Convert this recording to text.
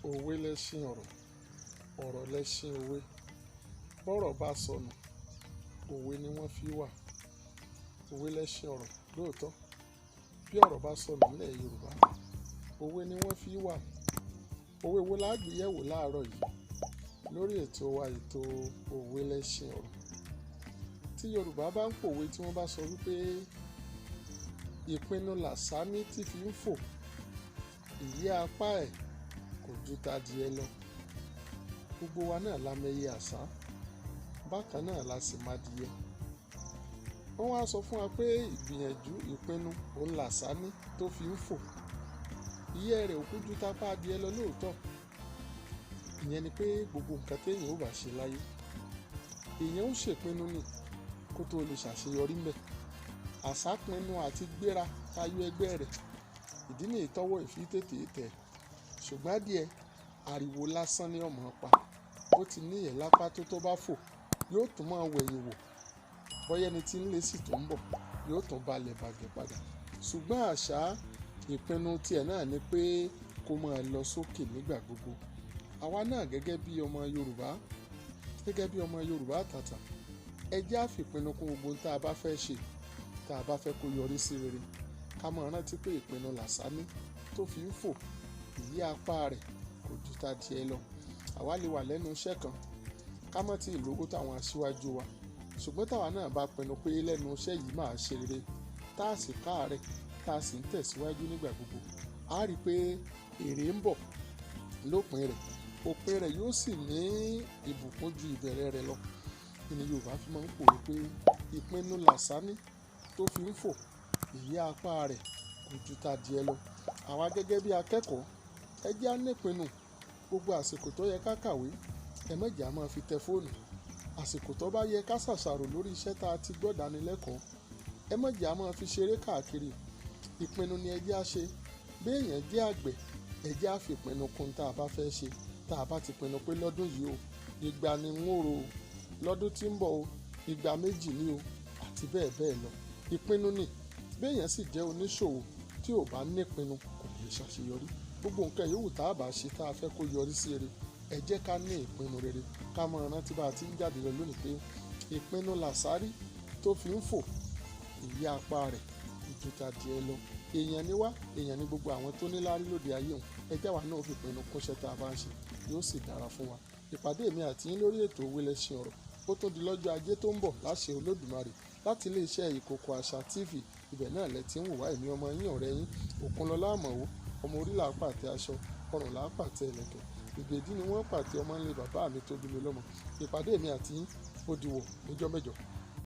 Òwe lẹṣin ọ̀rọ̀, ọ̀rọ̀ lẹṣin òwe. Bọ́rọ̀ bá sọnù, òwe ni wọ́n fi wà. Òwe lẹṣin ọ̀rọ̀ lóòótọ́. Bí ọ̀rọ̀ bá sọnù nílẹ̀ Yorùbá, òwe ni wọ́n fi wà. Òwe wo la gbé yẹ̀wò láàárọ̀ yìí lórí ètò wa, ètò òwe lẹṣin ọ̀rọ̀? Tí Yorùbá bá ń pòwe, tí wọ́n bá sọ wípé ìpinnu làṣá ní tí fi ń fò, ìyẹ́ apá ẹ̀ kò ju tadìẹ lọ. Gbogbo wa náà la mẹyẹ àṣá, bákan náà la sì máa dìyẹ. Wọ́n wá sọ fún wa pé ìgbìyànjú ìpinnu òun làṣá ní tó fi ń fò, ìyẹ́ rẹ̀ ò kú ju tapá adìẹ lọ lóòótọ́. Ìyẹn ni pé gbogbo nǹkan téèyàn ò bá ṣe láyé, èèyàn ó ṣèpinnu ni kó tó lè ṣàṣeyọrí ńbẹ̀. Àṣá pinnu àti gbéra tayọ ẹgbẹ́ rẹ̀, ìdí nìyí tọ́wọ́ ìfi tètè tẹ̀. Ṣùgbọ́n adìẹ, ariwo lásán ni ọmọ pa. Ó ti ní ìyẹ́ lápá tó bá fò, yóò tún máa wẹ̀yìn wò. Bọ́yá ẹni tí ń lé sì tó ń bọ̀, yóò tún balẹ̀ bàgẹ́ padà. Ṣùgbọ́n àṣá, ìpinnu tiẹ̀ náà ni pé kó máa lọ sókè nígbà gbogbo. Àwa náà gẹ́gẹ́ bí ọmọ Yorùbá, gẹ́gẹ́ bí ọmọ Yorùbá àtàtà, ẹ jẹ́ á fi ìpinnu kún gbogbo ohun tí a bá fẹ́ ṣe, tí a bá fẹ́ kó yọrí sí rere. Ká máa rántí pé ìpinnu làṣá ní tó fi ń fò, ìyẹ́ apá rẹ̀ kò ju tadìẹ lọ. Àwa lè wà lẹ́nu iṣẹ́ kan, ká mọ̀ tí ìlówó táwọn aṣíwájú wa. Ṣùgbọ́n táwa náà bá pinnu pé lẹ́nu iṣẹ́ yìí máa ṣe rere, tá a sì káàárẹ̀, tá a sì ń tẹ̀síwájú nígbà gbogbo, a rí pé èrè ń bọ̀ lópin rẹ̀. Òpin rẹ̀ yóò sì ní ìbùkún ju ìbẹ̀rẹ̀ rẹ̀ lọ. Ní Yorùbá fi máa ń pòwe pé ìpinnu làṣá ní tó fi ń fò, ìyẹ́ apá rẹ̀ kò ju tadìẹ lọ. Àwa gẹ́gẹ́ bí akẹ́kọ̀ọ́, ẹ jẹ́ á ní ìpinnu. Gbogbo àsìkò tó yẹ ká kàwé, ẹ má jẹ́ á máa fi tẹ fóònù. Àsìkò tó bá yẹ ká ṣàṣàrò lórí iṣẹ́ tá a ti gbọ́ dánilẹ́kọ̀ọ́, ẹ má jẹ́ á máa fi ṣeré káàkiri. Ìpinnu ni ẹ jẹ́ á ṣe. Bí èèyàn jẹ́ àgbẹ̀, ẹ jẹ́ á fi ìpinnu kún tá a bá fẹ́ ṣe. Tá a bá ti pinnu pé lọ́dún yìí o, ìgbà ni ń ó ro o, lọ́dún tí ń bọ̀ o, ìgbà méjì ni o, àti bẹ́ẹ̀ bẹ́ẹ̀ lọ. Ìpinnu ni. Bí èèyàn sì jẹ́ oníṣòwò tí ò bá ní ìpinnu, kò lè ṣàṣeyọrí. Gbogbo nǹkan yòówù tá a bá ṣe tá a fẹ́ kó yọrí sí rere, ẹ jẹ́ ká ní ìpinnu rere. Ká máa rántí bá a ti ń jáde lọ lónìí pé ìpinnu làṣá rí tó fi ń fò, ìyẹ́ apá rẹ̀ kò ju tadìẹ lọ. Èèyàn ni wá, èèyàn ni gbogbo àwọn tó ní láárí lóde ayé òun. Ẹ jẹ́ àwa náà fi ìpinnu kún iṣẹ́ tá a bá ń ṣe, yóò sì dára fún wa. Ìpàdé mi àti yín lórí ètò òwe lẹṣin ọ̀rọ̀, ó tún di lọ́jọ́ Ajé tó ń bọ̀ láṣẹ Olódùmarè láti ilé iṣẹ́ Ìkòkò Àṣà TV. Ibẹ̀ náà lẹ ti ń wò wá, èmi ọmọ yín, ọ̀rẹ́ yín, Òkunlọlá Àmọ̀wó, ọmọ orí là pàtẹ aṣọ, ọrùn là pàtẹ ìlẹ̀kẹ̀. Ìgbèdí ni wọ́n pàtẹ ọmọ ńlẹ̀ bàbá mi tó bí mi lọ́mọ. Ìpàdé mi àti yín ó di wọ̀ níjọ́ mẹ́jọ.